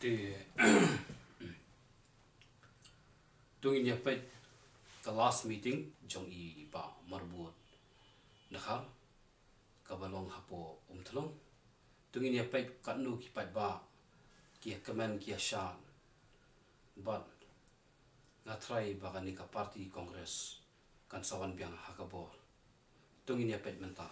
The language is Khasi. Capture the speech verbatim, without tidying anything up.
Eh, to ngin ïa peit ka last meeting jong i Bah Marbud Dkhar, kaba long hapoh Umthlong. To ngin ïa peit katno ki paidbah ki ïa kmen ki ïa shad. Bad nga tharai ba kane ka party Congress kan sa wan biang ha ka bor. To ngin ïa peit mynta.